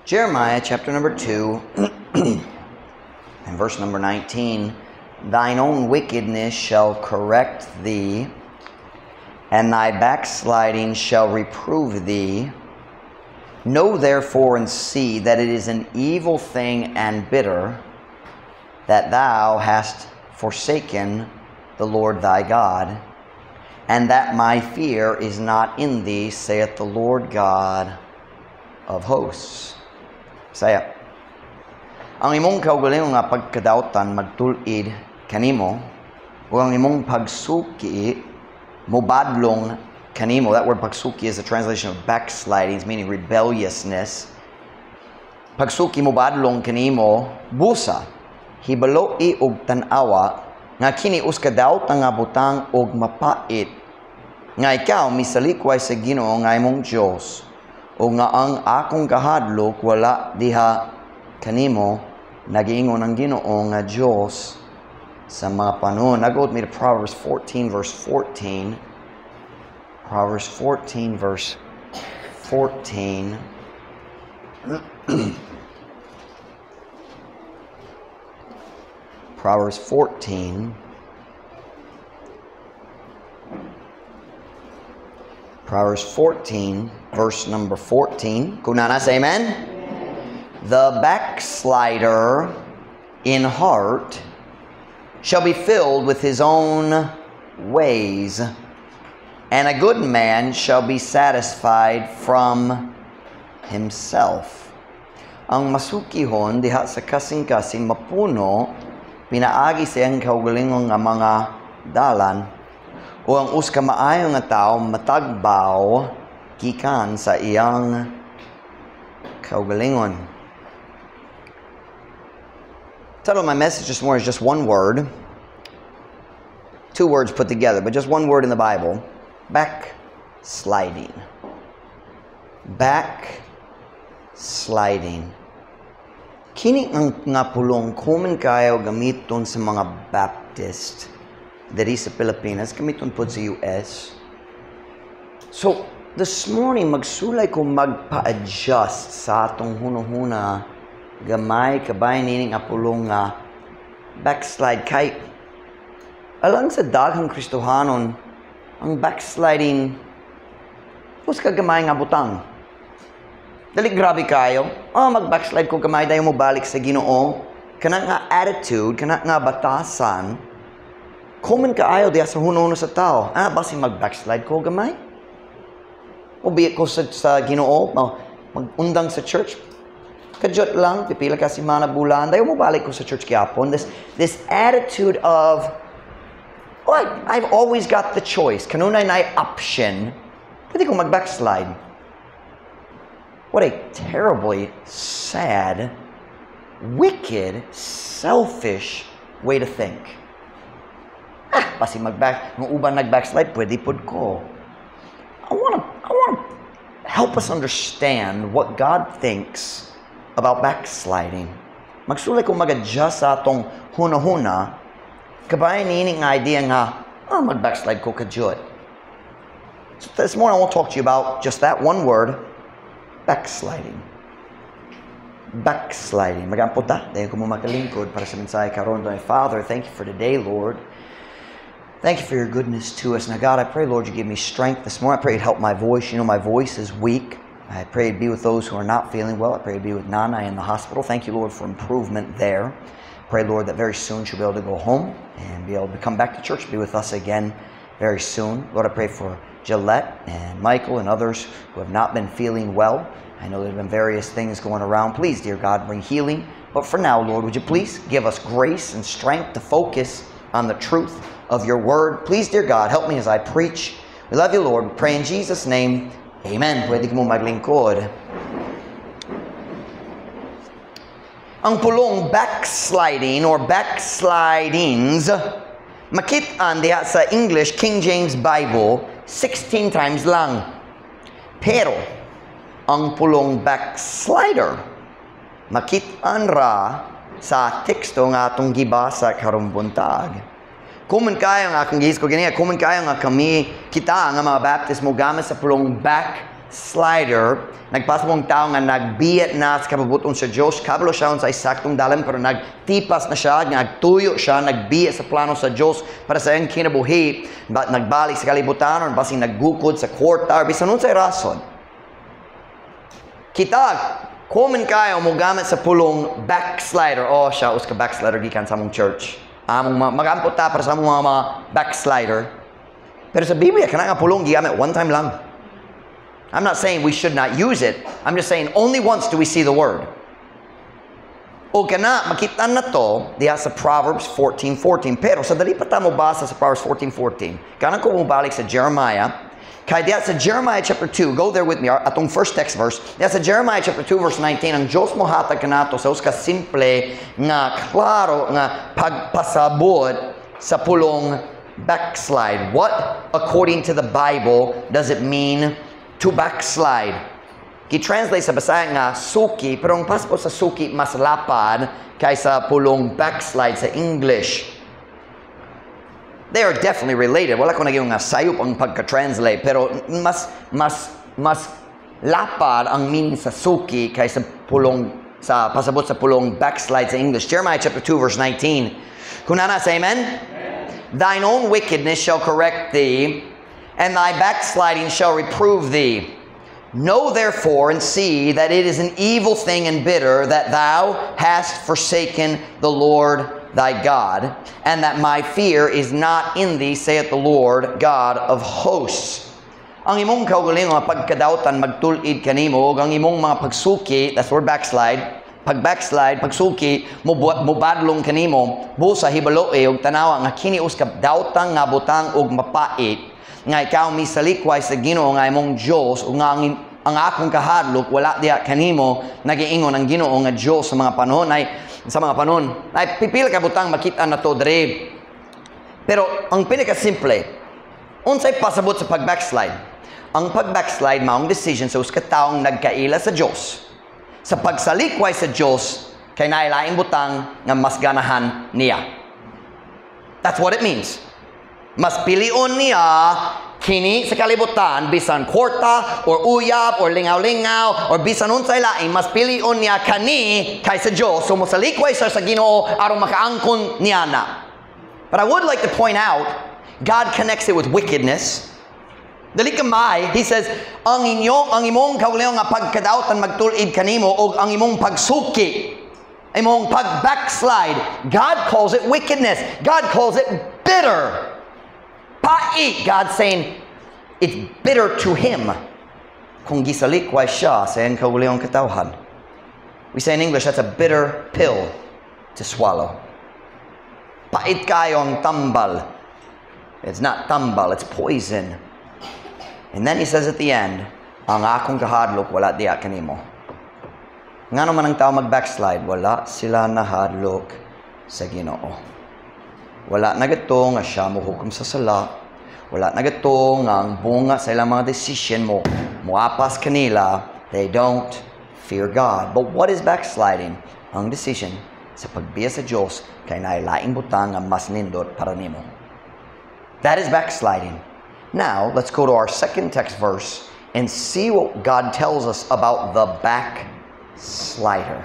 Jeremiah chapter number 2 and verse number 19. Thine own wickedness shall correct thee, and thy backsliding shall reprove thee. Know therefore and see that it is an evil thing and bitter that thou hast forsaken the Lord thy God, and that my fear is not in thee, saith the Lord God of hosts. Saya. Ang imong kaugalingon nga pagkadawtan magtul-id kanimo, ug ang imong pagsuki mobadlong kanimo. That word pagsuki is a translation of backsliding, meaning rebelliousness. Pagsuki mobadlong kanimo, busa, hibaloi og tan-awa nga kini us kadawtan nga butang og mapait, nga ikaw misalikway sa Ginoo nga imong Dios, o nga ang akong kahadlok wala diha kanimo, nagiingon ang Ginoo nga Dios sa mga panahon. Now go with me to Proverbs 14 verse 14. Proverbs 14 verse 14. Proverbs 14. Proverbs 14, verse number 14. Kunana, say amen. The backslider in heart shall be filled with his own ways, and a good man shall be satisfied from himself. Ang masukihon diha sa kasing-kasing mapuno, pinaagi sa iyang kaugalingon nga mga dalan, o ang usa ka maayo nga tawo matagbaw gikan sa iyang kaugalingon. The title of my message this morning is just one word. Two words put together, but just one word in the Bible. Backsliding. Backsliding. Kini ang nga pulong common kayo gamiton sa mga Baptist diri sa Pilipinas, gamiton pod sa US. So, this morning, magsulay ko magpa-adjust sa atong hunahuna gamay kabay nining nga pulong nga backslide. Kay alang sa daghang Kristohanon, ang backsliding us ka gamay nga butang. Dali grabe kayo. Oh, mag-backslide ko gamay dayon mo balik sa Ginoo. Kana nga attitude, kana nga batasan, common kaayo diha sa hunahuna sa tao. Ah, basin mag-backslide ko gamay. Ubi ko sa Ginoo, mag-undang sa church. Kajot lang, pipila ka si mana bulan, dayon mo balik ko sa church gyapon. This attitude of, oh, I've always got the choice. Kanunay na option. Pwede kong mag-backslide. What a terribly sad, wicked, selfish way to think. Ah, basi mag-back, nung uban nag-backslide, pwede pud ko. I want to help us understand what God thinks about backsliding. Magsulay kung mag-adjust sa atong huna-huna, kabayan nining idea nga, oh, mag-backslide ko kadyot. So this morning I want to talk to you about just that one word, backsliding. Backsliding. Mag-ampo ta, dayon ko mo makalingkod para sa mensahe karon. My Father, thank you for today, Lord. Thank you for your goodness to us. Now, God, I pray, Lord, you give me strength this morning. I pray you'd help my voice. You know, my voice is weak. I pray you'd be with those who are not feeling well. I pray you'd be with Nana in the hospital. Thank you, Lord, for improvement there. Pray, Lord, that very soon she'll be able to go home and be able to come back to church, be with us again very soon. Lord, I pray for Gillette and Michael and others who have not been feeling well. I know there have been various things going around. Please, dear God, bring healing. But for now, Lord, would you please give us grace and strength to focus on the truth of your word. Please, dear God, help me as I preach. We love you, Lord. We pray in Jesus' name. Amen. Pwede mo maglingkod. Ang pulong backsliding or backslidings, makit-an diha sa English King James Bible 16 times lang. Pero, ang pulong backslider, makit-an ra sa teksto nga atong gibasa karong buntag. Common kayo nga akong gihisgo gani, common kayo nga kami kita nga mga Baptist mo gamit sa pulong backsliding. Backslider, nagpasabot ang tao nga nagbiya na sa kabubut-on sa Diyos, kabalo siya sa eksaktong dalan, pero nagtipas na siya, nagtuyo siya, nagbiya sa plano sa Diyos para sa iyang kinabuhi, nagbalik sa kalibutan, or basing naggukod sa kwarta, or bisan unsay rason. Kita, common kayo mo gamit sa pulong backslider. Oh, siya, usa ka backslider gikan sa among church. Among magampo ta para sa among mga backslider. Pero sa Biblia, kana nga pulong gigamit one time lang. I'm not saying we should not use it. I'm just saying only once do we see the word. O kana, makita na to diha sa Proverbs 14:14. Pero sa dali pa ta mo basa sa Proverbs 14:14, kanang ko mobalik sa Jeremiah. Kay diha sa Jeremiah chapter 2, go there with me, atong first text verse. Diha sa Jeremiah chapter 2 verse 19, ang Diyos mo hatag kanato sa usa ka simple nga klaro nga pagpasabot sa pulong backslide. What, according to the Bible, does it mean to backslide? Gi-translate sa Bisaya nga suki, pero ang pasabot sa suki mas lapad kaysa pulong backslide sa English. They are definitely related. Wala ko nag nga sayop ang pagka-translate, pero mas lapad ang meaning sa suki kaysa pulong sa pasabot sa pulong backslide sa English. Jeremiah chapter 2 verse 19. Kung naa na, say amen. Thine own wickedness shall correct thee, and thy backsliding shall reprove thee. Know therefore and see that it is an evil thing and bitter that thou hast forsaken the Lord thy God, and that my fear is not in thee, saith the Lord God of hosts. Ang imong kaugalingon nga pagkadawtan magtul-id kanimo, ug ang imong mga pagsuki, that's word backslide, pag backslide, pagsuki, mubadlong kanimo, busa hibaloe ug tanawa nga kini usa ka dawtang nga butang ug mapait, nga ikaw misalikway sa Ginoo nga imong Dios ug nga ang akong kahadlok wala diha kanimo, nagiingon ang Ginoo nga Dios sa mga panahon ay sa mga panahon. Ay pipila ka butang makita na to dre. Pero ang pinakasimple, unsay pasabot sa pag-backslide? Ang pag-backslide maong decision sa usa ka taong nagkaila sa Dios. Sa pagsalikway sa Dios kay naay laing butang nga mas ganahan niya. That's what it means. Mas pilion niya kini sa kalibutan bisan kwarta or uyab or lingaw-lingaw or bisan unsay laing, mas pilion niya kani kaysa Dios. So mosalikway siya sa Ginoo aron makaangkon niya na. But I would like to point out, God connects it with wickedness. Dali kamay, he says, ang imong kaugalingon nga pagkadawtan magtul-id kanimo og ang imong pagsuki, imong pag-backslide. God calls it wickedness. God calls it bitter. Pait. God saying, it's bitter to him kung gisalikway siya sa iyang kaugalingong katawhan. We say in English, that's a bitter pill to swallow. Pait kayo ang tambal. It's not tambal, it's poison. And then he says at the end, ang akong kahadlok wala diya kanimo. Ngano man ang tao mag-backslide, wala sila nahadlok sa Ginoo. Wala nagatuo nga siya mo hukom sa sala. Wala nagatuo nga ang bunga sa ilang mga decision mo muapas kanila. They don't fear God. But what is backsliding? Ang decision sa pagbiya sa Diyos kay naay laing butang nga mas nindot para nimo. That is backsliding. Now, let's go to our second text verse and see what God tells us about the backslider.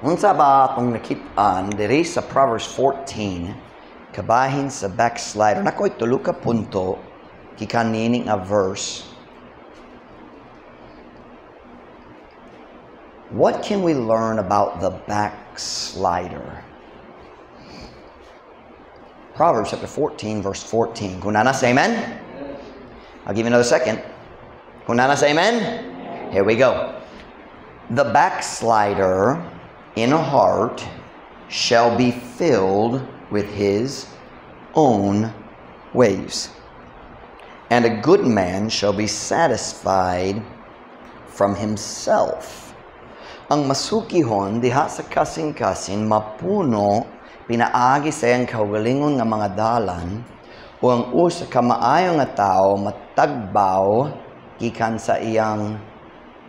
Unsa ba atong nakit-an diri sa Proverbs 14 kabahin sa backslider? Nakoy tulo ka punto gikan niini nga verse. What can we learn about the backslider? Proverbs chapter 14, verse 14. Kung naa na, say amen? I'll give you another second. Kung naa na, say amen? Here we go. The backslider in heart shall be filled with his own ways, and a good man shall be satisfied from himself. Ang masukihon diha sa kasing-kasin mapuno pinaagi sa iyang kaugalingon nga mga dalan, o ang usa ka maayo nga tawo matagbaw gikan sa iyang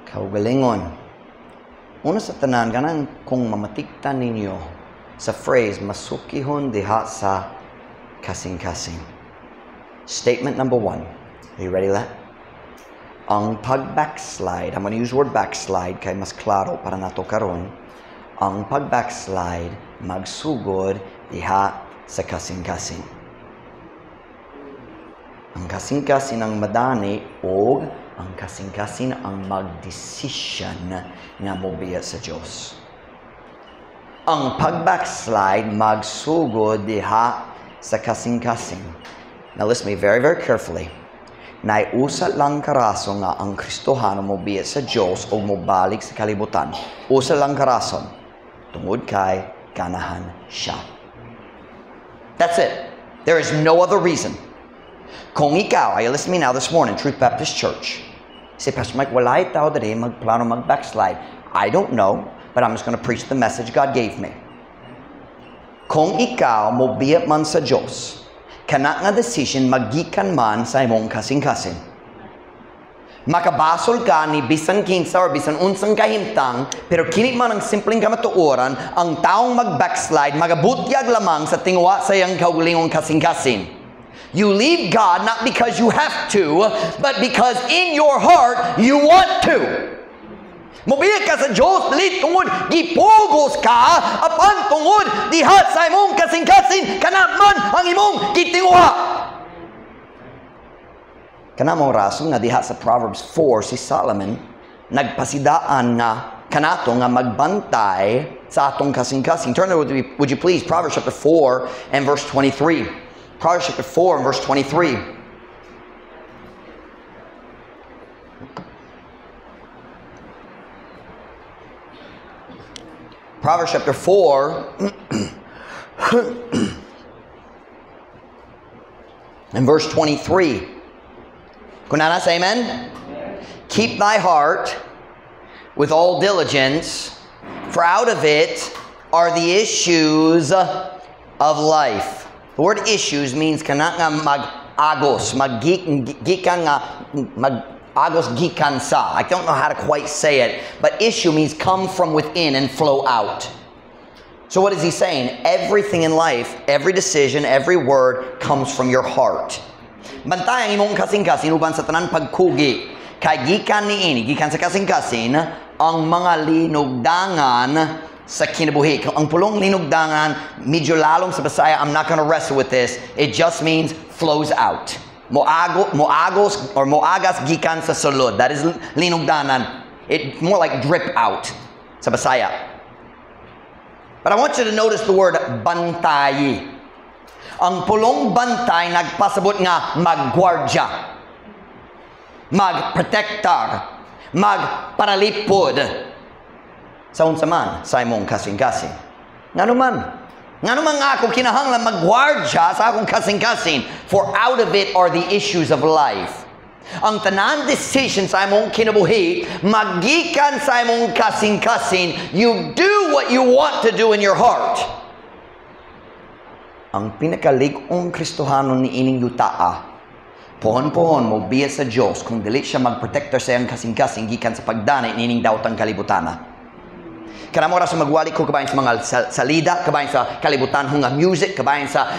kaugalingon. Una sa tanan, ganang kung mamatiktan ninyo sa phrase masukihon diha sa kasing-kasing. Statement number 1, Are you ready, that? Ang pag-backslide, I'm going to use the word "backslide" kay mas klaro para nato karon. Ang pag-backslide magsugod diha sa kasing-kasing. Ang kasing-kasing ang madani og ang kasing-kasing ang magdesisyon nga mobiya sa Diyos. Ang pag-backslide magsugod diha sa kasing-kasing. Now listen to me very, very carefully. Naay usa lang ka rason nga ang Kristohano mobiya sa Diyos o mobalik sa kalibutan. Usa lang ka rason. Tungod kay ganahan siya. That's it. There is no other reason. Kung ikaw, are you listening to me now this morning, Truth Baptist Church? Say, "Pastor Mike, walay tao diri magplano mag-backslide." I don't know, but I'm just going to preach the message God gave me. Kung ikaw mobiya man sa Diyos, kana nga decision magikan man sa imong kasing-kasing. Makabasol ka ni bisan kinsa or bisan unsang kahimtang, pero kini man ang simpleng kamatuoran, ang taong mag-backslide, magabutyag lamang sa tinguha sa iyang kaugalingong kasing-kasing. You leave God not because you have to, but because in your heart you want to. Mobiya ka sa Diyos, dili tungod gipugos ka, apan tungod diha sa imong kasing-kasing, kana man ang imong gitinguha. Kana mao rason nga diha sa Proverbs 4 si Solomon nagpasidaan nga kanato nga magbantay sa atong kasing-kasing. Turn there with me, would you please? Proverbs chapter 4 and verse 23. Proverbs chapter 4 and verse 23. Proverbs chapter 4 and verse 23. Kung naa na, say amen. "Keep thy heart with all diligence, for out of it are the issues of life." The word "issues" means kana nga mag-agos, maggikan nga mag-agos gikan sa. I don't know how to quite say it, but "issue" means come from within and flow out. So what is he saying? Everything in life, every decision, every word comes from your heart. Bantay ang imong kasing-kasing uban sa tanan pagkugi. Kay gikan niini, gikan sa kasing-kasing, ang mga linugdangan sa kinabuhi. Ang pulong "linugdangan", medyo lalom sa Bisaya, I'm not gonna wrestle with this. It just means flows out. Moago, moagos or moagas gikan sa sulod. That is linugdanan. It more like drip out sa Bisaya. But I want you to notice the word "bantay". Ang pulong "bantay" nagpasabot nga maggwardya, magprotektar, magpanalipod. Sa unsa man, sa imong kasing-kasing. Ngano man? Ngano man nga ako kinahanglan maggwardya sa akong kasing-kasing? For out of it are the issues of life. Ang tanan decision sa imong kinabuhi, magikan sa imong kasing-kasing. You do what you want to do in your heart. Ang pinakalig-ong Kristohano ni ining yutaa, pohon-pohon mo biya sa Diyos kung dili siya magprotektor sa iyang kasing-kasing gikan sa pagdani nining dawtang kalibutana. Kana mao sa magwali ko kabahin sa mga salida, kabahin sa kalibutan nga music, kabahin sa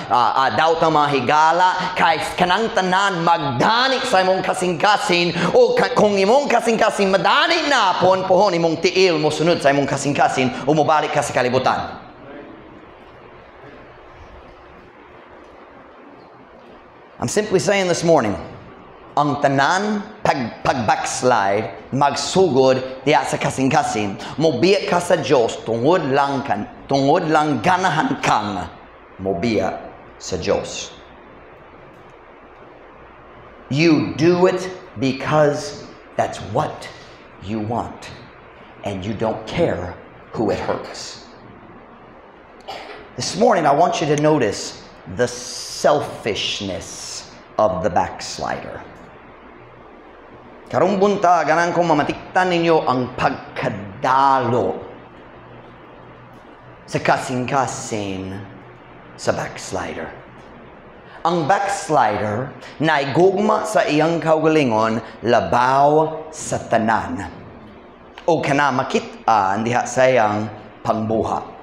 dawtang mga higala, kay kanang tanan magdani sa imong kasing-kasing o kung imong kasing-kasing madani na, pohon-pohon imong tiil mo sunod sa imong kasing-kasing o mobalik ka sa kalibutan. I'm simply saying this morning, ang tanan pag-backslide magsugod diya sa kasing-kasing. Mobiya ka sa Diyos tungod lang ganahan kang mobiya sa Diyos. You do it because that's what you want and you don't care who it hurts. This morning, I want you to notice the selfishness of the backslider. Karong buntag, ganahan kong mamatikdan ninyo ang pagkadalo sa kasing-kasing sa backslider. Ang backslider naigugma sa iyang kaugalingon labaw sa tanan. O kana makit-an diha sa iyang pangbuhat.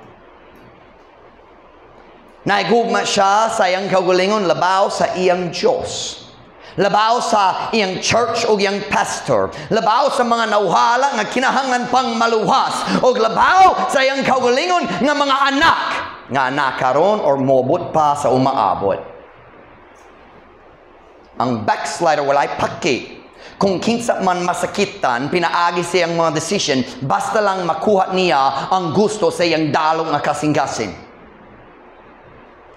Naigugma siya sa iyang kaugalingon labaw sa iyang Diyos. Labaw sa iyang church o iyang pastor. Labaw sa mga nauhala nga kinahanglan pang maluwas. O labaw sa iyang kaugalingon nga mga anak. Nga anak karon or mobot pa sa umaabot. Ang backslider walay paki. Kung kinsa man masakitan, pinaagi siyang mga decision, basta lang makuha niya ang gusto sa iyang dalong nga kasing-kasing.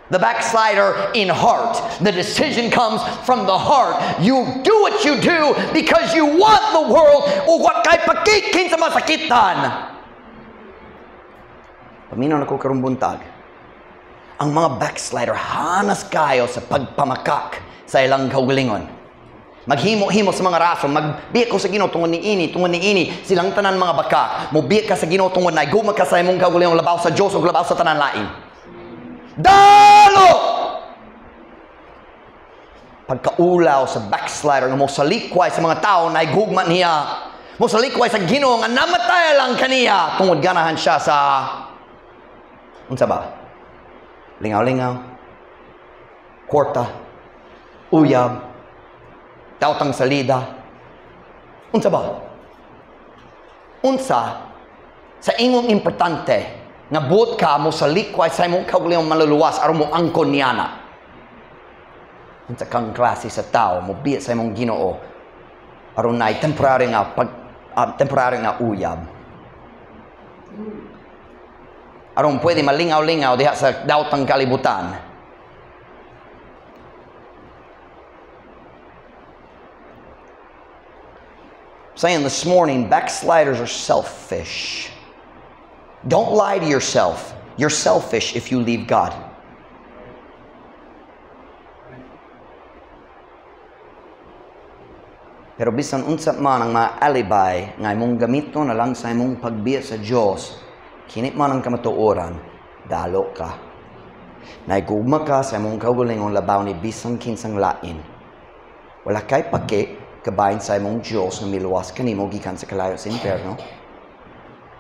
The backslider in heart. The decision comes from the heart. You do what you do because you want the world o wa kay paki kinsa masakitan. Paminaw na ko karong buntag. Ang mga backslider hanas kayo sa pagpamakak sa ilang kaugalingon. Maghimo-himo sa mga rason, magbiya ko sa Ginoo tungod ni ini, tungod ni ini, silang tanan mga bakak. Mobiya ka sa Ginoo tungod na gugma ka sa imong kaugalingon labaw sa Dios ug labaw sa tanan lain. Dalo! Pagkaulaw sa backslider nga mosalikway sa mga tao na gugma niya. Mosalikway sa Ginoo nga namatay lang kaniya tungod ganahan siya sa unsa ba? Lingaw-lingaw, kwarta, uyab, daotang salida. Unsa ba? Unsa sa ingong importante nga buot ka mo sa likway sa imong kaugalingong maluluwas aron mo angkon niana. Unsa kang klase sa tao mo biya sa imong Ginoo aron naay temporary nga pag temporary nga uyab. Aron pwede malingaw-lingaw diha sa daotang kalibutan. Saying this morning, backsliders are selfish. Don't lie to yourself. You're selfish if you leave God. Pero bisan unsa man ang mga alibay nga imong gamito na lang sa imong pagbiya sa Dios, kini man ang kamatuoran, dalo ka. Naigugma ka sa imong kaugalingon labaw ni bisan kinsang lain. Wala kay paki kabahin sa imong Dios nga miluwas kanimo gikan sa kalayo sa impierno.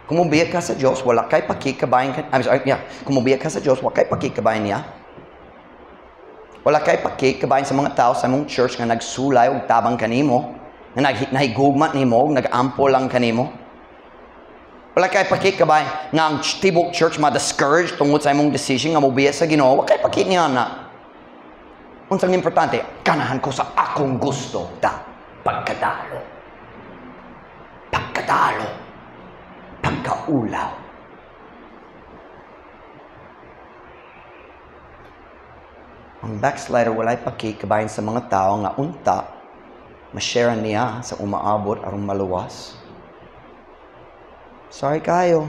Kung mobiya ka sa Dios, wala kay paki kabahin ka, I'm sorry, yeah. Kung mobiya ka sa Dios, wala kay paki kabahin niya. Wala kay paki kabahin sa mga tao sa imong church nga nagsulay og tabang kanimo, nga nahigugma nimo, nag-ampo lang kanimo. Wala kay paki kabahin nga ang tibok church ma-discourage tungod sa imong decision nga mobiya sa Ginoo, wala kay paki niya na. Unsang importante, ganahan ko sa akong gusto da pagkadalo. Pagkadalo. Pagkaulaw. Ang backslider walay paki kabahin sa mga tao nga unta ma-share niya sa umaabot aron maluwas. Sorry kayo.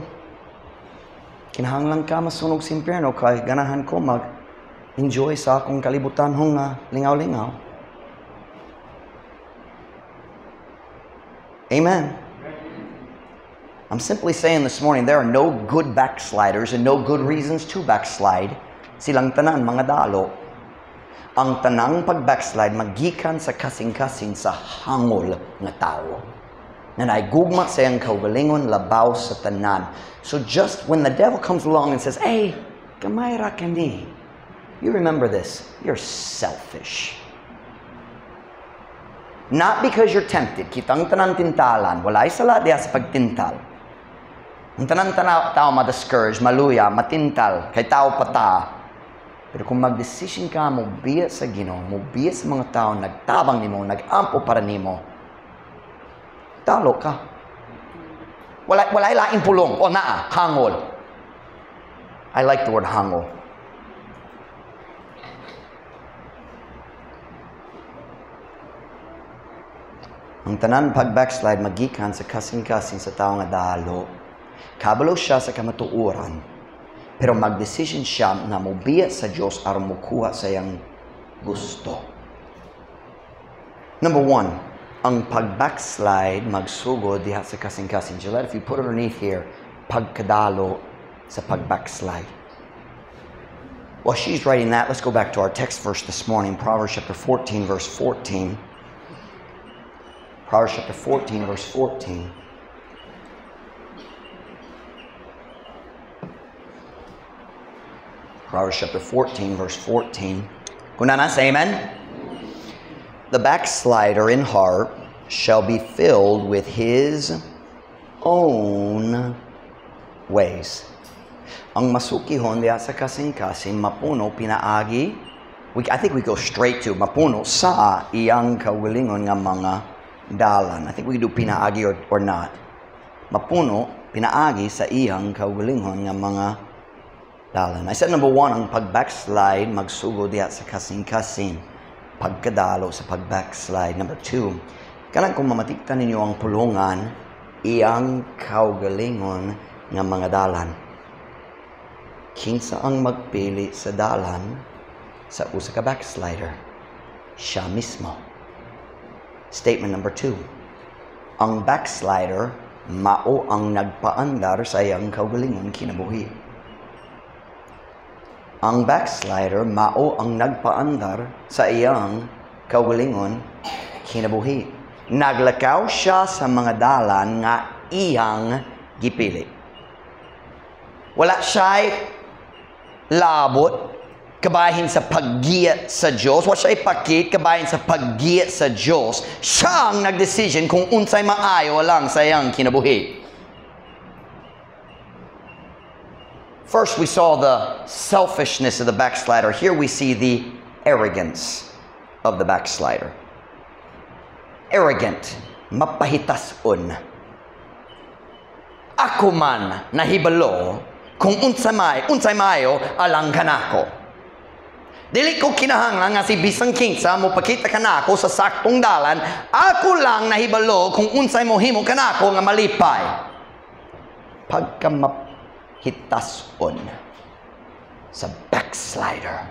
Kinahanglan ka masunog sa impyerno kay ganahan ko mag-enjoy sa akong kalibutan hong lingaw-lingaw. Amen. I'm simply saying this morning, there are no good backsliders and no good reasons to backslide. Silang tanan, mga dalo. Ang tanang pag-backslide, magikan sa kasing-kasing sa hangol nga tao. Na naigugma sa iyang kaugalingon, labaw sa tanan. So just when the devil comes along and says, hey, gamay ra kani, you remember this, you're selfish. Not because you're tempted. Kitang tanan tintalan, walay sala diha sa pagtintal. Ang tanan tao ma-discourage, maluya, matintal, kay tao pata. Pero kung mag-decision ka, mobiya sa Ginoo, mobiya sa mga tao, nagtabang nimo, nag-ampo para nimo, talo ka. Walay laing pulong. O naa, hangol. I like the word hangol. Ang tanan pag-backslide, magikan sa kasing-kasing sa tao nga dalo. Kabalo siya sa kamatuoran, pero mag-decision siya na mobiya sa Diyos aron mokuha sa iyang gusto. Number one, ang pag-backslide magsugod diha sa kasing-kasing. Gillette, if you put underneath here, pagkadalo sa pag-backslide. While she's writing that, let's go back to our text verse this morning, Proverbs chapter 14, verse 14. Proverbs chapter 14, verse 14. Proverbs chapter 14, verse 14. Kung na, say amen. The backslider in heart shall be filled with his own ways. Ang masukihon diha sa kasing-kasing mapuno pinaagi. I think we go straight to mapuno sa iyang kaugalingon nga mga dalan. I think we do pinaagi or not. Mapuno pinaagi sa iyang kaugalingon nga mga dalan. I said number one, ang pag-backslide magsugod diha sa kasing-kasing. Pagkadalo sa pag-backslide. Number two, kanang kung mamatiktan ninyo ang pulungan, iyang kaugalingon nga mga dalan. Kinsa ang magpili sa dalan sa usa ka backslider? Siya mismo. Statement number two, ang backslider mao ang nagpaandar sa iyang kaugalingon kinabuhi. Ang backslider mao ang nagpaandar sa iyang kaugalingon kinabuhi. Naglakaw siya sa mga dalan nga iyang gipili. Wala siya'y labot kabahin sa paggiya sa Diyos. Wala siya'y pakit kabahin sa paggiya sa Diyos. Siya ang nagdesisyon kung unsay maayo lang sa iyang kinabuhi. First, we saw the selfishness of the backslider. Here we see the arrogance of the backslider. Arrogant, mapahitason. Ako man nahibalo kung unsay maayo alang kanako. Dili ko kinahanglan nga si bisang kinsa mo pakita kanako sa saktong dalan, ako lang nahibalo kung unsay mohimo kanako nga malipay. Pagkamahitason sa backslider.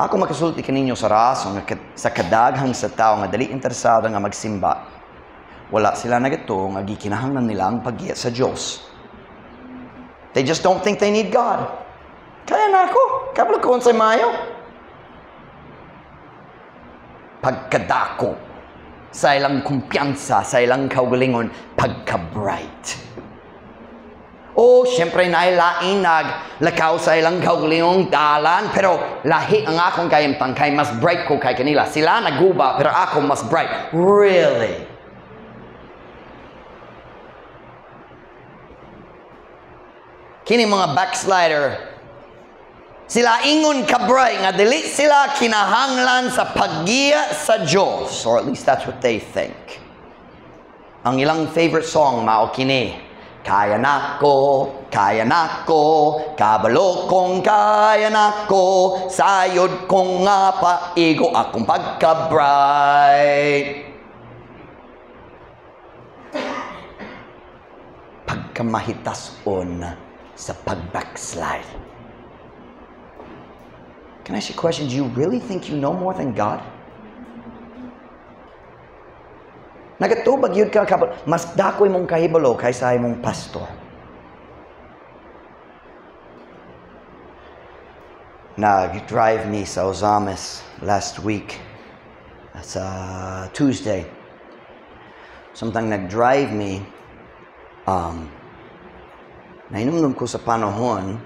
Ako makasulti kaninyo sa rason nga sa kadaghang sa tao nga dali interesado nga magsimba. Wala sila nagatuo nga gikinahanglan nila ang paggiya sa Dios. They just don't think they need God. Kaya na ako. Kabalo ko unsay maayo. Pagkadako sa ilang kumpiyansa, sa ilang kaugalingon, pagka-bright. Oh, siyempre nailain naglakaw sa ilang kaugalingong dalan, pero lahi ang akong kayamtang kay mas bright ko kay kanila. Sila naguba, pero ako mas bright. Really? Kini mga backslider, sila ingon ka-bright nga dili sila kinahanglan sa paggiya sa Diyos. Or at least that's what they think. Ang ilang favorite song mao kini. Kaya nako, kabalo kong kaya nako, sayod kong nga paigo akong pagka-bright. Pagkamahitason sa pag-backslide. Can I ask you a question? Do you really think you know more than God? Nagatubag yun ka, mas dakoy mong kahibalo kaysa imong pastor. Nag-drive me sa Ozamis last week. That's Tuesday. Samtang nag-drive me, nainumdum ko sa panahon,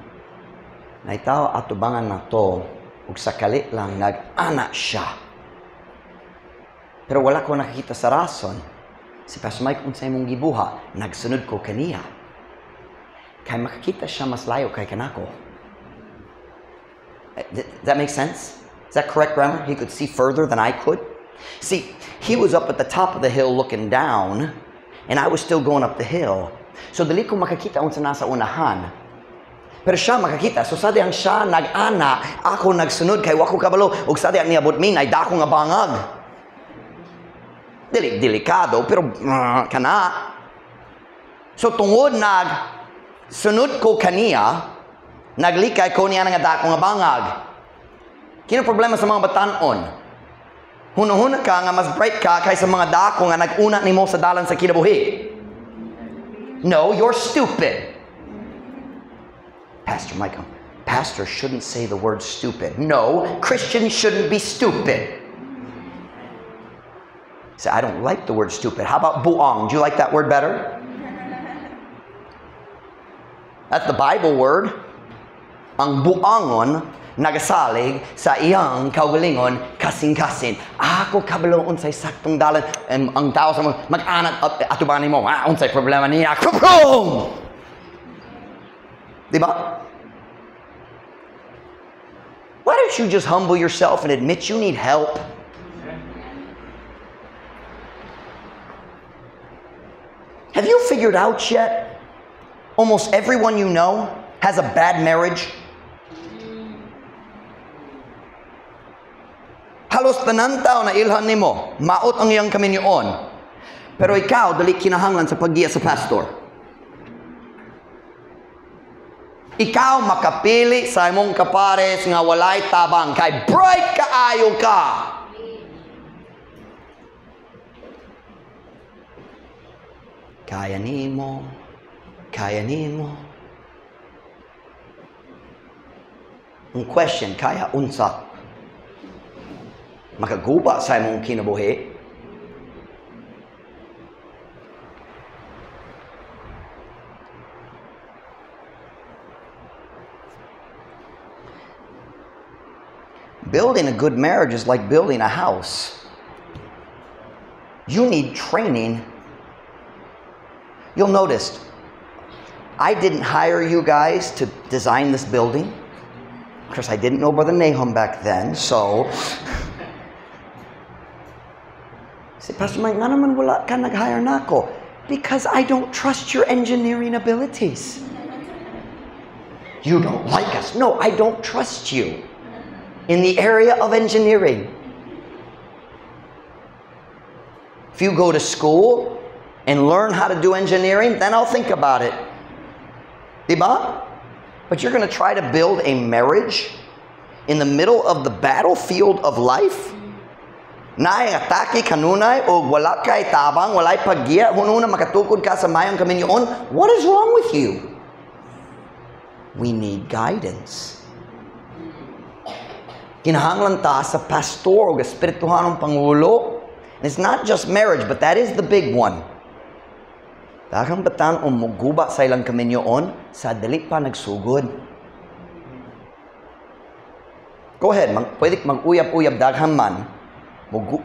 naitaw atubangan na to, ug sakali lang nag-ana siya. Pero wala ko nakikita sa rason. Si Pastor Mike, unsay mong gibuha, nagsunod ko kaniya. Kay makakita siya mas layo kay kanako. Does that make sense? Is that correct grammar? He could see further than I could. See, he was up at the top of the hill looking down, and I was still going up the hill. So dili ko makakita unsa nasa unahan. Pero siya makakita. So sa diyang siya nag-ana, ako nagsunod kay wa ko kabalo ug sa diyang niabot mi nay dako nga bangag. Dili delikado pero kana. So tungod nag sunod ko kaniya, naglikay ko niya nga dako nga bangag. Kino problema sa mga batan-on? Hunahuna ka nga mas bright ka kaysa mga dako nga nag-una nimo sa dalan sa kinabuhi. No, you're stupid. Pastor Michael, pastor shouldn't say the word stupid. No, Christians shouldn't be stupid. Say, I don't like the word stupid. How about buong? Do you like that word better? That's the Bible word. Ang buangon nagasalig sa iyang kaugalingon kasing-kasin. Ako kabalo unsay saktong dalan. Ang tao sa mag-anat atubanin mo. Ah, unsay problema niya. Kruprung! Diba? Why don't you just humble yourself and admit you need help? Have you figured out yet? Almost everyone you know has a bad marriage. Halos tanan tao na ilhan nimo, maot ang iyang kaminyoon. Pero ikaw, dali kinahanglan sa paggiya sa pastor. Ikaw makapili sa imong kapares nga walay tabang, kay bright kaayo ka. Kaya nimo, kaya nimo. Ang question, kaya unsa? Makaguba sa imong kinabuhi. Building a good marriage is like building a house. You need training. You'll notice, I didn't hire you guys to design this building. Of course, I didn't know Brother Nahum back then, so... Say, Pastor Mike, nga naman wala ka nag-hire na ako. Because I don't trust your engineering abilities. You don't like us. No, I don't trust you in the area of engineering. If you go to school and learn how to do engineering, then I'll think about it. Diba? But you're going to try to build a marriage in the middle of the battlefield of life? Naay atake kanunay o wala kay tabang, walay paggiya, hununa makatukod ka sa mayong kaminyoon. What is wrong with you? We need guidance. Kinahanglan ta sa pastor o espirituhanong pangulo. And it's not just marriage, but that is the big one. Daghang batan o muguba sa ilang kaminyoon sa dali pa nagsugod. Go ahead, pwede mag-uyab-uyab daghang man.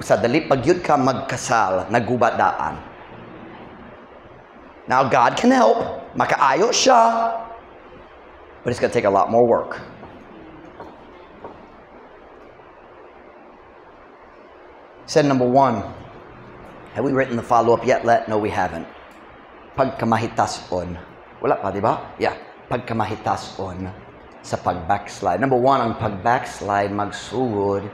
Sa dali pag yun ka magkasal, naguba daan. Now God can help, makaayo siya, but it's going to take a lot more work. Said number one, have we written the follow-up yet? Let? No, we haven't. Pagkamahitason. Wala pa, di ba? Yeah. Pagkamahitason sa pag-backslide. Number one, ang pag-backslide magsugod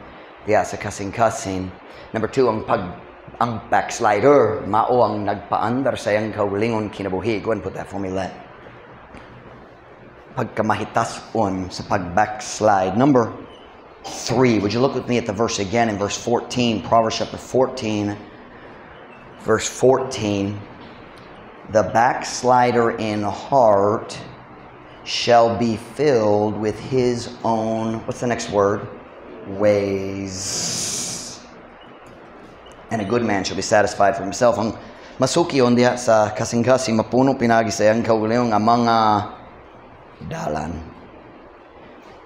diya sa kasing-kasing. Number two, ang backslider, mao ang nagpaandar sa iyang kaugalingon kinabuhi. Go and put that for me, Let. Pagkamahitason sa pag-backslide. Number three, would you look with me at the verse again in verse 14, Proverbs chapter 14, verse 14. The backslider in heart shall be filled with his own, what's the next word? Ways. And a good man shall be satisfied for himself. Ang masuki on diha sa kasing-kasing mapuno pinagi sa iyang kaugalingon nga mga dalan.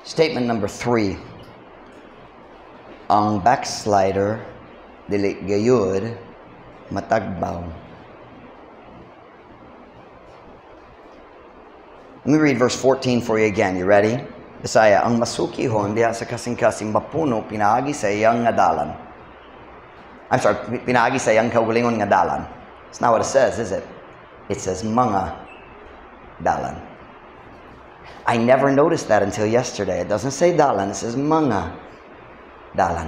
Statement number three. Ang backslider dili gayud matagbaw. Let me read verse 14 for you again. You ready? Bisaya, ang masukihon diha sa kasing-kasing mapuno pinaagi sa iyang nga dalan. I'm sorry, pinaagi sa iyang kaugalingon nga dalan. It's not what it says, is it? It says mga dalan. I never noticed that until yesterday. It doesn't say dalan, it says mga dalan.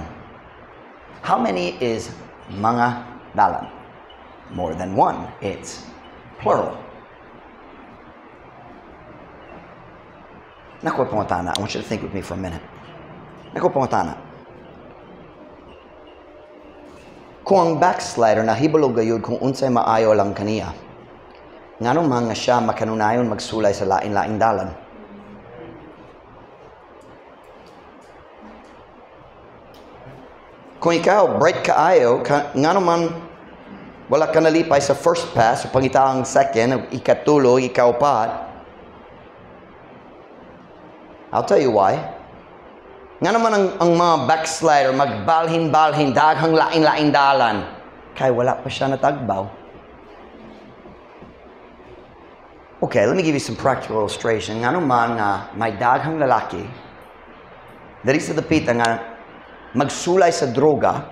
How many is mga dalan? More than one. It's plural. Naku, pangutana. I want you to think with me for a minute. Naku, pangutana. Kung ang backslider nahibalo gayud kung unsay maayo lang kaniya, nganong mga siya makanunayon magsulay sa lain-laing dalan? Kung ikaw bright kaayo, ngano man wala ka nalipay sa first pass, pangita ang second, ikatulo, ikaupat. I'll tell you why. Nga naman ang mga backslider, magbalhin-balhin, daghang lain-lain dalan. Kay wala pa siya natagbaw. Okay, let me give you some practical illustration. Nga naman nga may daghang lalaki, diri sa dapita nga magsulay sa droga,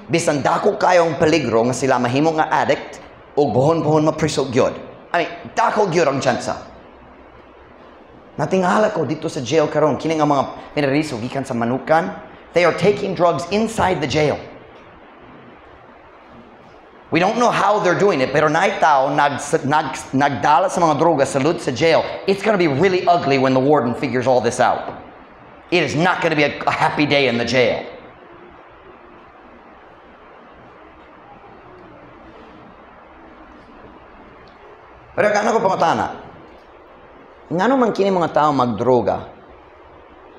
bisan dako kayong peligro nga sila mahimo nga addict, o buhon-buhon mapriso gyud. I mean, dako gyud ang tsansa. Natingala ko dito sa jail karon, kini nga mga pinariso gikan sa manukan, they are taking drugs inside the jail. We don't know how they're doing it, pero naay tao nagdala sa mga droga sa lud sa jail. It's going to be really ugly when the warden figures all this out. It is not going to be a happy day in the jail. Pero kano ko pangutana? Ngano man kini mga tao magdroga?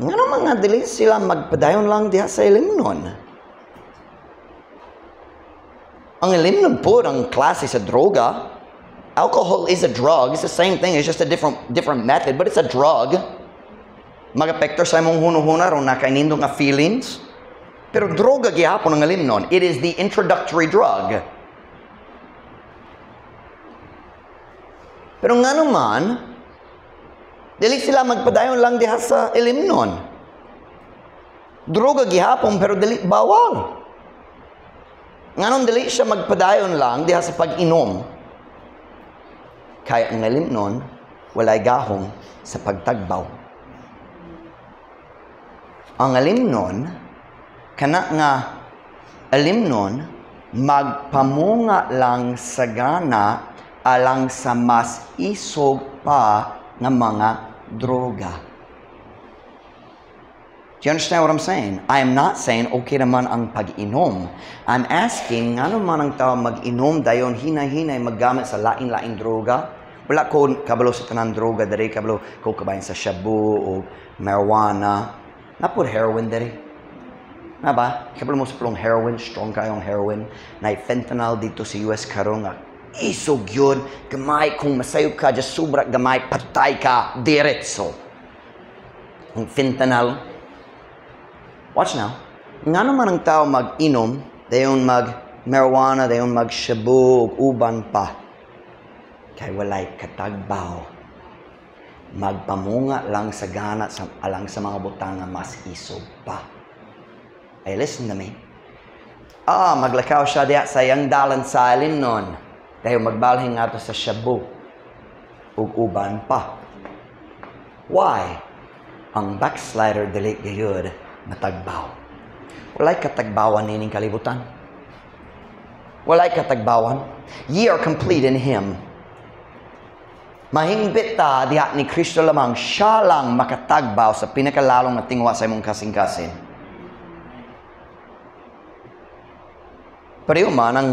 Ngano man nga dili sila magpadayon lang diha sa ilimnon? Ang ilimnon po ang klase sa droga. Alcohol is a drug. It's the same thing. It's just a different method, but it's a drug. Mag-apekto sa imong hunuhuna ron nakainindo nga feelings. Pero droga gihapon ang ilimnon. It is the introductory drug. Pero nga naman, dili sila magpadayon lang diha sa ilimnon. Droga gihapon pero dili bawal. Nganon dili siya magpadayon lang diha sa pag-inom. Kaya ang ilimnon, walay gahom sa pagtagbaw. Ang ilimnon, kana nga ilimnon, magpamunga lang sa gana alang sa mas isog pa nga mga droga. Do you understand what I'm saying? I am not saying okay naman ang pag-inom. I'm asking, ngano man ang tao mag-inom dayon hinay-hinay maggamit sa lain-lain droga? Wala ko kabalo sa tanang droga diri, kabalo ko kabahin sa shabu o marijuana. Napod heroin diri. Na ba? Kabalo mo sa pulong heroin, strong kayong heroin. Na fentanyl dito sa US karon nga isog yun, gamay kung masayo ka, just sobra gamay, patay ka, diretso. Ang fentanyl. Watch now. Nga naman ang tao mag-inom, dayon mag-marijuana, dayon mag-shabu, uban pa. Kay walay katagbaw. Magpamunga lang sa gana, alang sa mga butang nga mas isog pa. Hey, listen to me. Maglakaw siya diya sa iyang dalan sa ilimnon. Dahil magbalhin nga to sa shabu ug uban pa. Why? Ang backslider dili gayud matagbaw. Walay katagbawan nining kalibutan. Walay katagbawan. Ye are complete in Him. Mahingbit ta diha ni Kristo lamang, siya lang makatagbaw sa pinakalalong nga tingwa sa imong kasing-kasin. Pareho man ang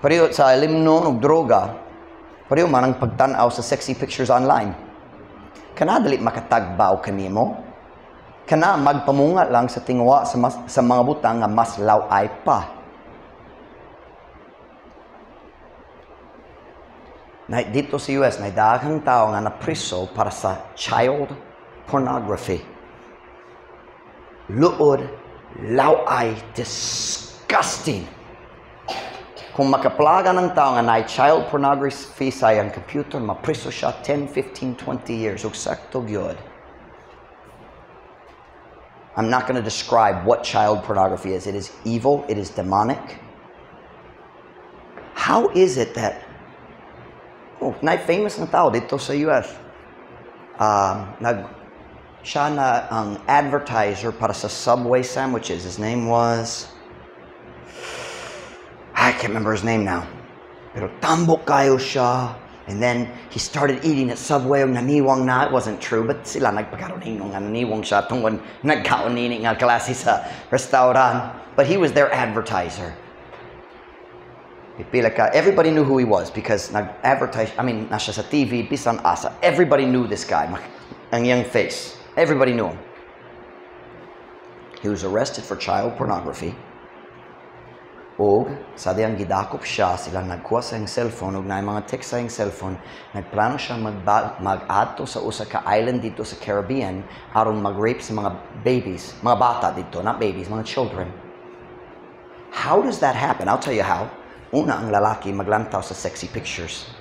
pareho sa ilimnon og droga, pareho man ang pagtan-aw sa sexy pictures online. Kana dili makatagbaw kanimo. Kana magpamunga lang sa tingwa sa mga butang nga mas law-ay pa. Na dito sa US, may daghang tao nga napriso para sa child pornography. Luod, law-ay, disgusting. Kung makaplaga ng tao nga naay child pornography sa iyang computer, mapriso siya 10, 15, 20 years. Ug sakto gyud. I'm not going to describe what child pornography is. It is evil. It is demonic. How is it that naay famous na tao dito sa US? Siya na ang advertiser para sa Subway sandwiches. His name was, I can't remember his name now. Pero tambok kayo siya. And then he started eating at Subway. Naniwang na. It wasn't true, but sila nagpagkaroon nga naniwang siya tungkol nagkaon nini nga klase sa restaurant. But he was their advertiser. Pipila ka. Everybody knew who he was because nag-advertise, I mean, nasa sa TV, bisan asa. Everybody knew this guy. Ang iyang face. Everybody knew him. He was arrested for child pornography. Og sa diyang gidakop siya, sila nagkuha sa iyang cellphone, og naay mga text sa iyang cellphone, nagplano siya mag-adto sa usa ka island dito sa Caribbean aron mag-rape sa mga babies, mga bata dito, not babies, mga children. How does that happen? I'll tell you how. Una, ang lalaki maglantaw sa sexy pictures.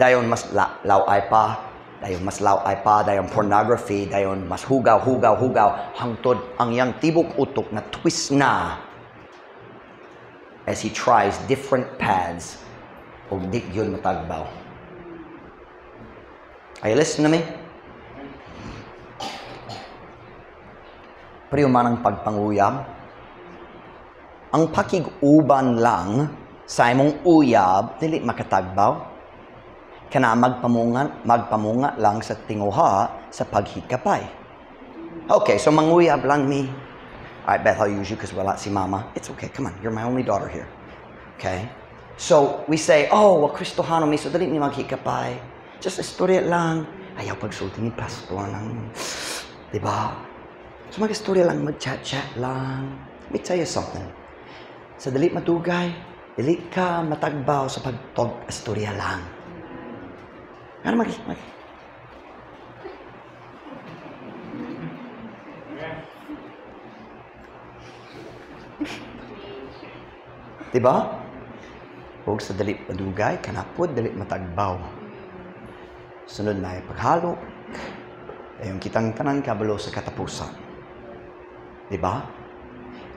Dayon mas laway pa, dayon mas laway pa, dayon pornography, dayon mas hugaw, hugaw, hugaw, hangtod ang iyang tibok utok na twist na as he tries different paths og di yun matagbaw. Are you listening to me? Pero man ang pagpanguyab, ang pakig-uban lang sa imong uyab, dili makatagbaw. Kana magpamunga lang sa tinguha sa paghikapay. Okay, so manguyab lang mi. All right, Beth, I'll use you because wala si mama. It's okay, come on, you're my only daughter here. Okay? So, we say, oh, well, Kristohano mi, so dali mi maghikapay. Just istorya lang. Ayaw pagsulti ni pastor lang. Diba? So, mag-istorya lang, mag-chat-chat lang. Let me tell you something. Sa dali matugay, dali ka matagbaw sa pagtog-istorya lang. Ano mag... Diba? Huwag sa dali madugay, kanapod, dali matagbaw. Sunod na ipaghalok, ayong kitang tanan kabalo sa katapusan. Diba?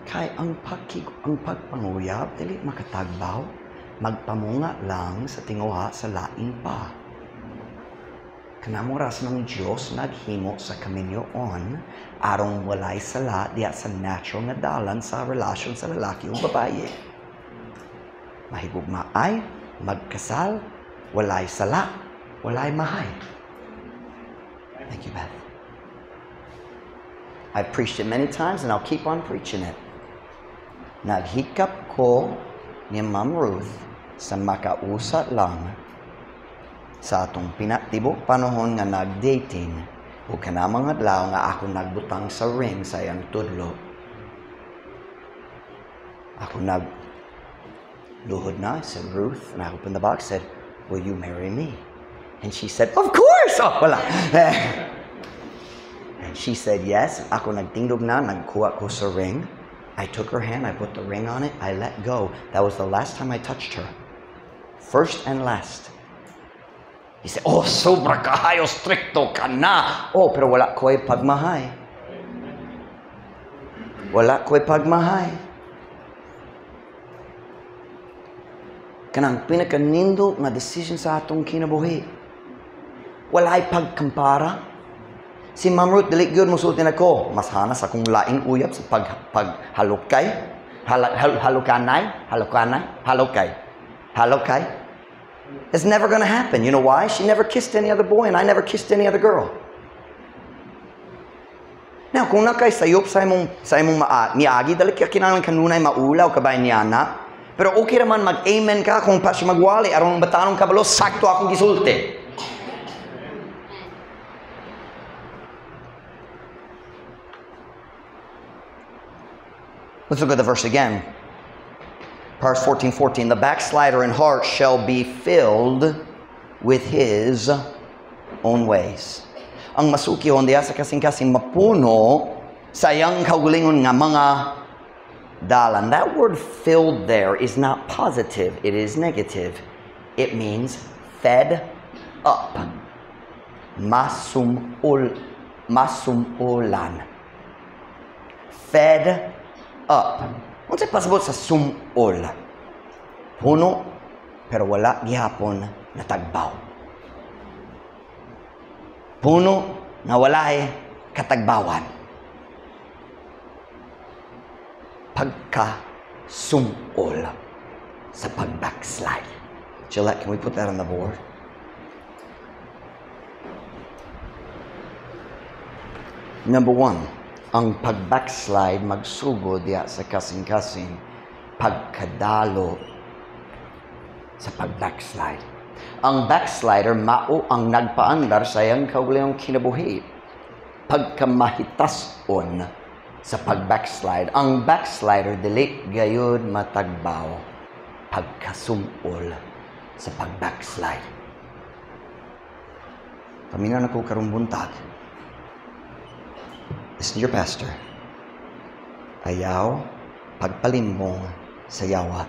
Kay ang pagpanguyab, dali makatagbaw, magpamunga lang sa tinguha sa lain pa. Kanamong rason ng Diyos naghimo sa kaminyoon arong walay sala diya sa natural nga dalan sa relasyon sa lalaki o babaye. Mahigugmaay, magkasal, walay sala, walay mahay. Thank you, Beth. I've preached it many times and I'll keep on preaching it. Naghikap ko ni Ma'am Ruth sa makausat lang sa atong pinatibok panahon nga nag-dating o kanamang adlaw nga ako nagbutang sa ring sa iyang tudlo. Ako nagluhod na, said Ruth, and I opened the box, said, will you marry me? And she said, of course! Oh, wala. And she said yes. Ako nagtindog na, nagkuha ko sa ring. I took her hand, I put the ring on it, I let go. That was the last time I touched her. First and last. He said, oh, sobra kahayo, stricto ka na. Oh, pero wala ko'y pagmahay. Wala ko'y pagmahay. Kanang pinakanindo nga decision sa atong kinabuhi. Wala'y pagkampara. Si Ma'am Ruth, dili gyud mosulti nako. Mas hanas akong laing uyab sa paghalukay. Halukanay, halukanay, halukay. Halukay. It's never gonna happen. You know why? She never kissed any other boy and I never kissed any other girl. Now, kung nakay sayop sa imong miagi, dali ka kinahanglan kanunay maulaw kabay niya na. Pero okay raman mag-amen ka kung pa siya magwali aron batanong kabalo, sakto akong gisulti. Let's look at the verse again. Proverbs 14:14, the backslider in heart shall be filled with his own ways. Ang masukihon diya sa kasing-kasing mapuno sa iyang kaugalingon nga mga dalan. That word filled there is not positive, it is negative. It means fed up. Masumulan. Fed up. Unsay pasabot sa sumol? Puno, pero wala gihapon natagbaw. Puno nga walay katagbawan. Pagka-sumol sa pag-backslide. Gillette, can we put that on the board? Number one, ang pag-backslide magsugod diya sa kasing-kasing pagkadalo sa pag-backslide. Ang backslider mao ang nagpaandar sa iyang kaugalingong kinabuhi. Pagkamahitason sa pag-backslide. Ang backslider dili gayud matagbaw pagkasumol sa pag-backslide. Paminaw na ko karong buntag. Listen to your pastor. Ayaw pagpalimbong sa yawa.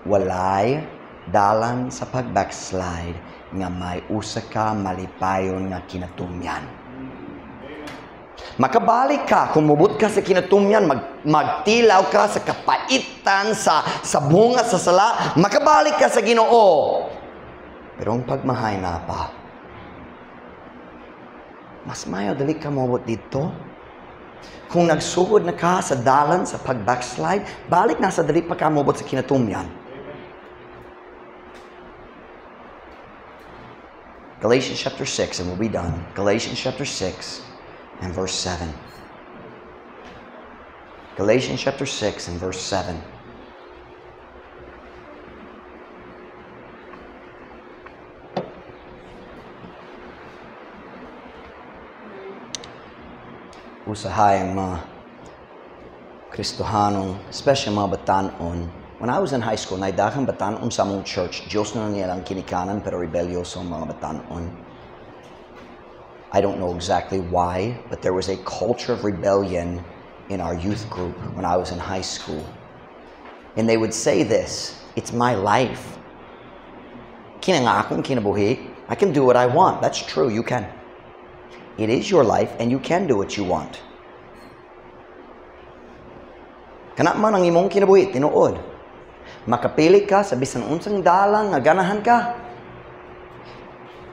Walay dalan sa pag-backslide nga may usa ka malipayon nga kinatumyan. Makabalik ka, kung mubot ka sa kinatumyan, magtilaw ka sa kapaitan, sa bunga, sa sala, makabalik ka sa Ginoo. Pero ang pagmahay na pa, mas mayo dali ka mobot dito. Kung nagsugod na ka sa dalan sa pag-backslide, balik na sa dali pa ka mobot sa kinatumyan. Galatians chapter 6, and we'll be done. Galatians chapter 6 and verse 7. Galatians chapter 6 and verse 7. Usahay ang mga Kristohanong, especially mga batanon. When I was in high school, naidakang batanon sa among church. Diyos na nilang kinikanan, pero rebelyoso ang mga batanon. I don't know exactly why, but there was a culture of rebellion in our youth group when I was in high school. And they would say this, "It's my life. Kina nga akong kinabuhi. I can do what I want." That's true, you can. It is your life and you can do what you want. Kana man ang imong kinabuhi, tinuod. Makapili ka sa bisan unsang dalang nga ganahan ka.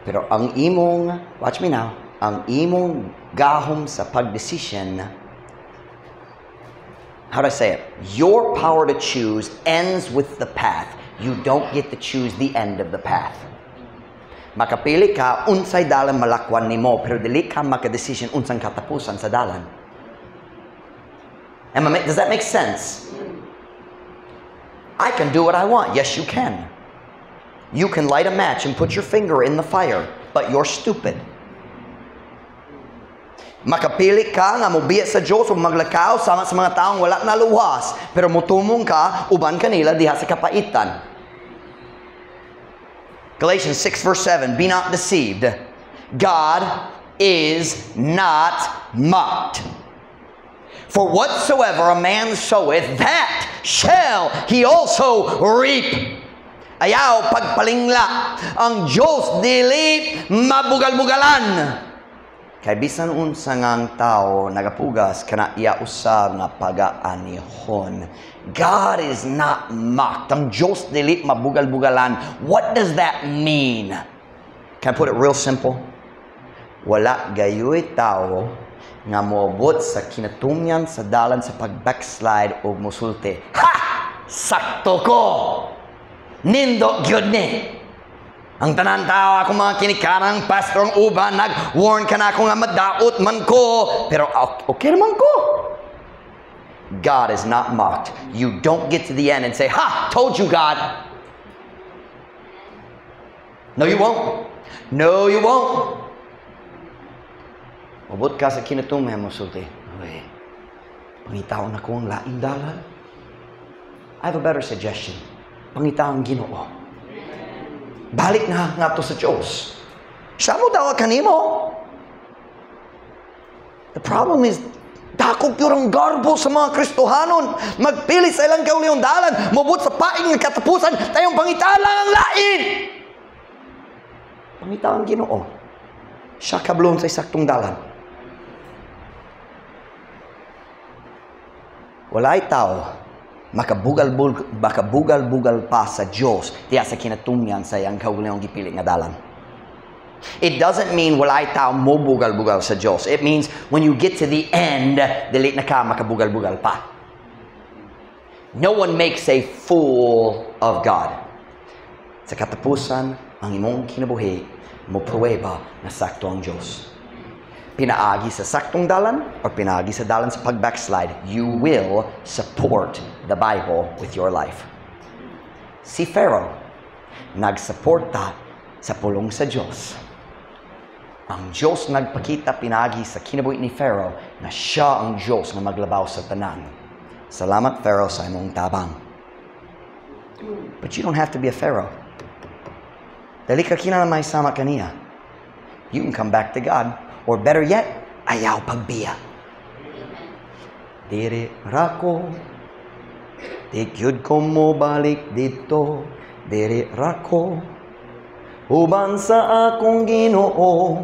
Pero ang imong, watch me now, ang imong gahom sa pagdesisyon, how do I say it? Your power to choose ends with the path. You don't get to choose the end of the path. Makapili ka unsay dalan malakwan nimo, pero dili ka makadesisyon unsang katapusan sa dalan. Does that make sense? I can do what I want. Yes, you can. You can light a match and put your finger in the fire, but you're stupid. Makapili ka nga mobiya sa Diyos o maglakaw sama sa mga taong wala na luwas, pero mutumong ka uban kanila diha sa kapaitan. Galatians 6 verse 7, be not deceived. God is not mocked. For whatsoever a man soweth, that shall he also reap. Ayaw pagpalingla. Ang Diyos dili mabugal-bugalan. Kay bisan unsa ngang tao nagapugas kana iya usab nga pagaanihon. God is not mocked. Ang Diyos dili mabugal-bugalan. What does that mean? Can I put it real simple? Wala gayoy tao nga moabot sa kinatumyan sa dalan sa pag-backslide o musulti. Ha! Sakto ko! Nindo gyud ni! Ang tanan tao akong mga kinikarang pastor ang uban, nag-warn ka na ako nga madaot man ko, pero okay naman ko. God is not mocked. You don't get to the end and say, "Ha! Told you, God!" No, you won't. No, you won't. Mabot ka sa kinatumay mo, sulti. Uy, pangitaon ako ang laing dalan. I have a better suggestion. Pangitaon Ginoo. Balik na nga to sa Diyos. Siya mo daw kanimo. The problem is, dakog yun ang garbo sa mga Kristohanon. Magpili sa ilang kauliyong dalan. Mabot sa paing ng katapusan, tayong pangitaan lang ang lain. Pangitaan Ginoo. Siya kablon sa isaktong dalan. Walay tao makabugal-bugal pa sa Diyos diya sa kinatumyan sa iyang kaugalingong gipili nga dalan. It doesn't mean walay tao mobugal-bugal sa Diyos. It means when you get to the end, dili na ka makabugal-bugal pa. No one makes a fool of God. Sa katapusan, ang imong kinabuhi mo pruweba na sakto ang Diyos. Pinaagi sa saktong dalan or pinaagi sa dalan sa pag-backslide, you will support the Bible with your life. Si Pharaoh, nagsuporta sa pulong sa Diyos. Ang Diyos nagpakita pinagi sa kinabuhi ni Pharaoh na siya ang Diyos na maglabaw sa tanan. Salamat, Pharaoh, sa imong tabang. But you don't have to be a Pharaoh. Dili ka kinahanglan mahisama kaniya. You can come back to God. Or better yet, ayaw pagbiya. Diri ra ko, di gyud ko mo balik dito, diri ra ko. Uban sa akong Ginoo,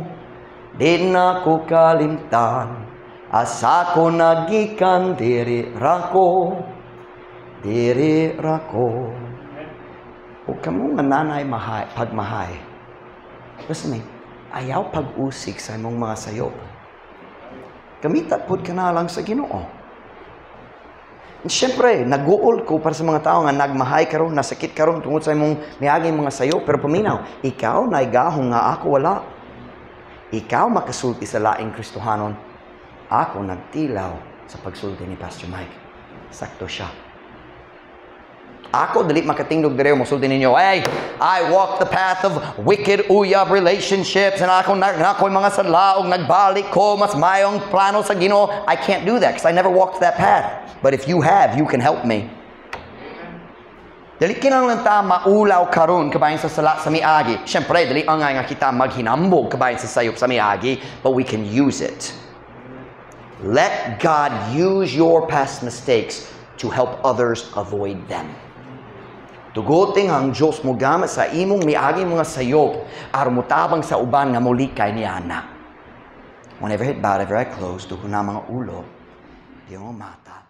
di na ko kalimtan. Asa ko nagikan, diri ra ko, diri ra ko. O kamo nga naa nay mahay, pagmahay. Listen to me, ayaw pag-usig sa imong mga sayop. Gamita pud ka na lang sa Ginoo. And syempre, nag-uol ko para sa mga tao nga nagmahay karon, nasakit karon tungod sa imong miaging mga sayop, pero paminaw, ikaw naigahong nga ako wala. Ikaw makasulti sa laing Kristohanon. Ako nagtilaw sa pagsulti ni Pastor Mike. Sakto siya. Ako dili makatingdog dire mosulti ninyo, "Hey, I walk the path of wicked uyab relationships and ako nag ako'y mga sala ug nagbalik ko, mas mayong plano sa Ginoo." I can't do that because I never walked that path. But if you have, you can help me. Dili kinahanglan ta maulaw karon kabahin sa sala sa miagi. Syempre, dili angay nga kita maghinambog kabahin sa sayop sa miagi, but we can use it. Let God use your past mistakes to help others avoid them. Tuguting ang Diyos mo gamit sa imong miagi mga sayop aron motabang sa uban nga mulikay niya na. When every head bowed, every eye closed, dugo na mga ulo, di mo mata.